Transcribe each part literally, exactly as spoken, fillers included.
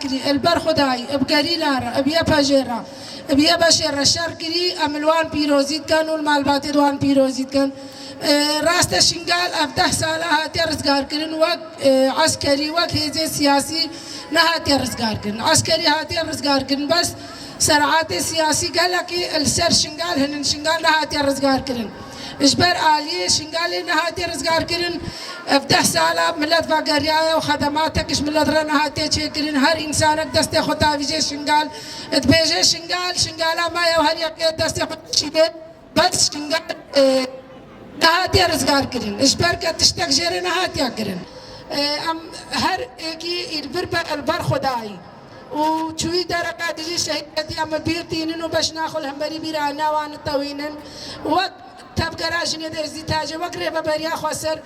kirî, li ber Xwedayî, bi gerîla re, bi Y P J re, bi Y B Ş re şer kirî, em li wan pîrozî dikin û li malbatê di wan pîrozî dikin. E, rast e, Şingal ev deh sala hatiye rizgarkirin, wek, e, eskerî, wek hêzê siyasî nehatiye rizgarkirin. Eskerî hatiye rizgarkirin, bes serehatê siyasî gelekî li ser Şingal hinin, Şingal nehatiye rizgarkirin. Ji ber aliyê Şingalê nehatiye rizgarkirin. Ev deh sala milet vegeriyaye û xedematek ji milet re nehatiye çêkirin. Her însanek destê xwe davîjê Şingal, dibêje, Şingal, Şingala me ye û her yekê destê xwe dişîne. Bes Şingal, e, nehatiye rizgarkirin. Ji ber ke tiştek jê re nehatiye kirin. E, em her êkî li vir be, li ber Xwedayî. Û çûyî dereka dijî şehîd ketiye, em bîr tînin û beşna xwe li hemberî bîra wan tewînin. Wek tevgera jinê Dêrzi Tacê, wek rêveberiya xweser,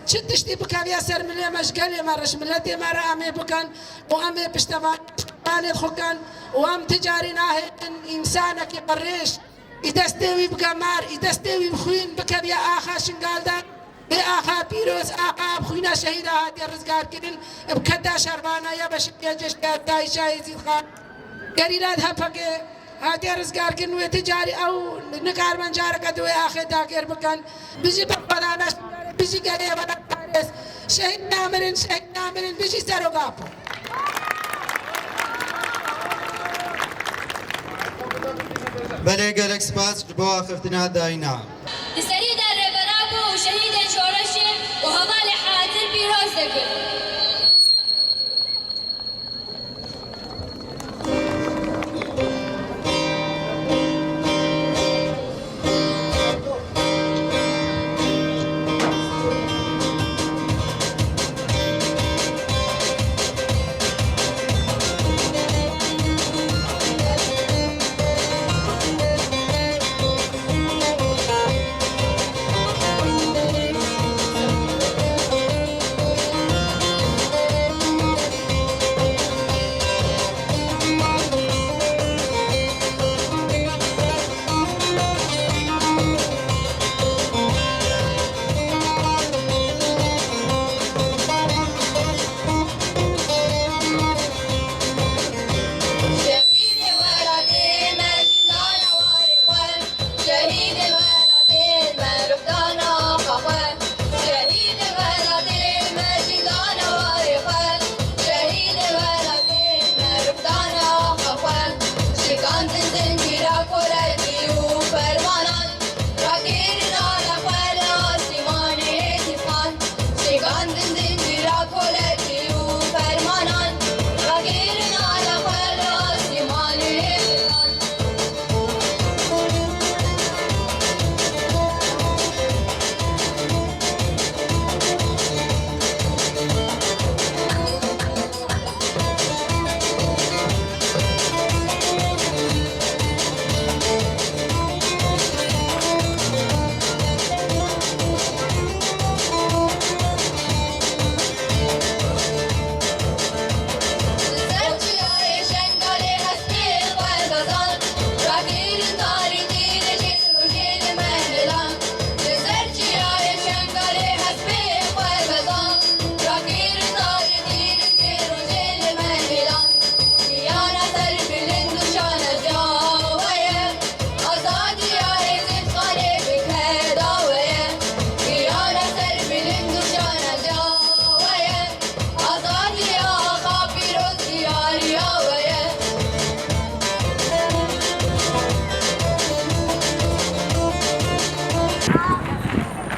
çi tiştî bikeviye ser milê me, ji gelê me re, ji miletê me re em ê bikin û em ê piştevanê xwe kin û em ti carî nahêlin însanekî qirêj î destê wî bike mar, î destê wî bi xwîn bikeviye axa Şingal de. Bê axa pîroz, axa bi xwîna şehîda hatiye rizgarkirin, bi keta şervana ya beşikiya ceştiya dayîşa Êzîd Xan. Gerîla H P G hatiye rizgarkirin, wê ti carî ew nikariben careke di wê axê dagir bikin. Bijî berxwedana Şingalê, bijî gelê welatparêz. Şehîd namirin, şehîd namirin, bijî Serok Apo. Belê, gelek spas ji bo axiftina dayîna. Di serî de Rêber Apo û şehîdên şoreşê û hevalê hazir pîroz dikin. Şehîdê welatê me jî dana warê xwe. Şehîdê welatê me rûdana axa xwe. Şehîdê welatê me jî dana warê xwe. Şehîdê welatê me rûdana axa xwe. Şikandin zincîra koletî û fermanan. Ragirin ala xwe li asîmanê Êzîd Xan. Şikandin zincîra koletî û fermanan. Ragirin ala xwe li asîmanê Êzîd Xan. Jiyana ser bilind û şaneziya we ye. Azadiya Êzîd Xanê bi keda we ye. Jiyana ser bilind û şaneziya we ye. Azadiya axa pîroz diyariya we ye.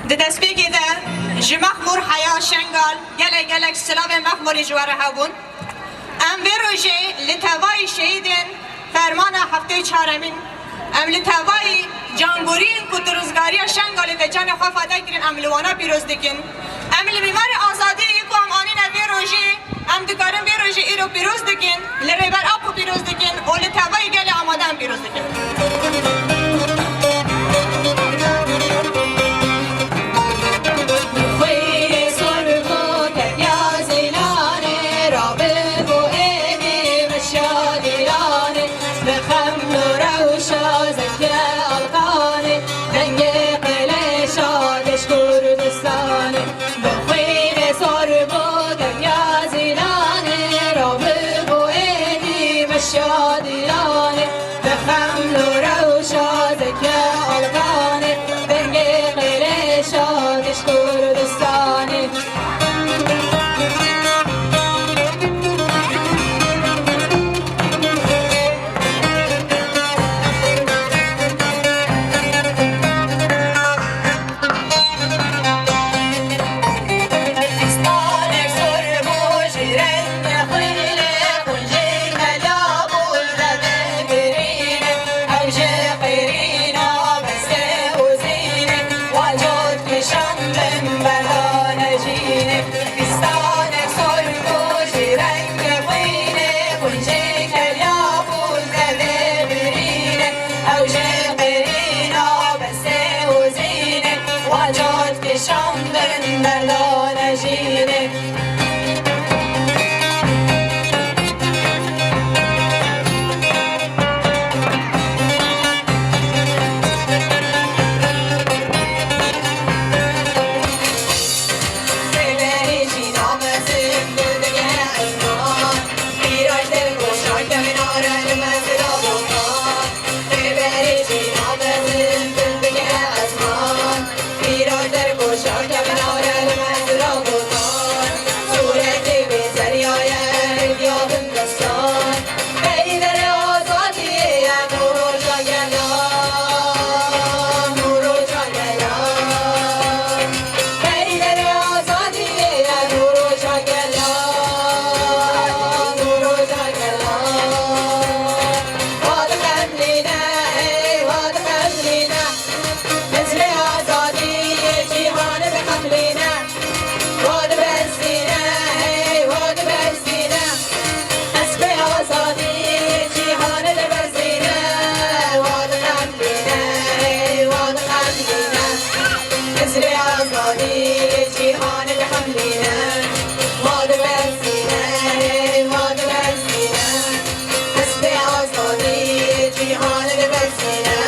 Di destpêkê de ji Mexmûr heya Şengal gelek gelek silavên Mexmûrê ji we re hebûn. Em vê rojê li tevayî şehîdên fermana heftê û çaremîn, em li tevayî cangoriyên ku di rizgariya Şengalê de canê xwe feda kirin, em li wana pîroz dikin. Em li mîmarê azadiyê yê ku em anîne vê rojê, em dikarin vê rojê îro pîroz dikin, li Rêber Apo pîroz dikin û li tevayî gelê amade em pîroz dikin. Xwînê sor bo ketiya zîlanê, rabir bo êdî meşa dîlanê, bi xemlo rewşa zeke alkanê, dengê qeleşa deş Kurdistanê. Bi xwînê sor bo ketiya zîlanê, rabir bo ê Şadiyanê, bi xeml û rewşa zeke alqanê, dengê qêlê şadîş Kurdistanê. Ew ji qêrîna besê û zînê, wa cot kişandin merdana jînê. Hizbê azadî yê cîhanê dixemlîne, wa diberzîne, hey, wa diberzîne. Hizbê azadî yê cîhanê diberzîne, wa dixemlîne, hey, wa dixemlîne. Hizbê azadî yê cîhanê dixemlîne, wa diberzîne, hey, wa diberzîne. Hizbê azadî yê cîhanê diberzîne.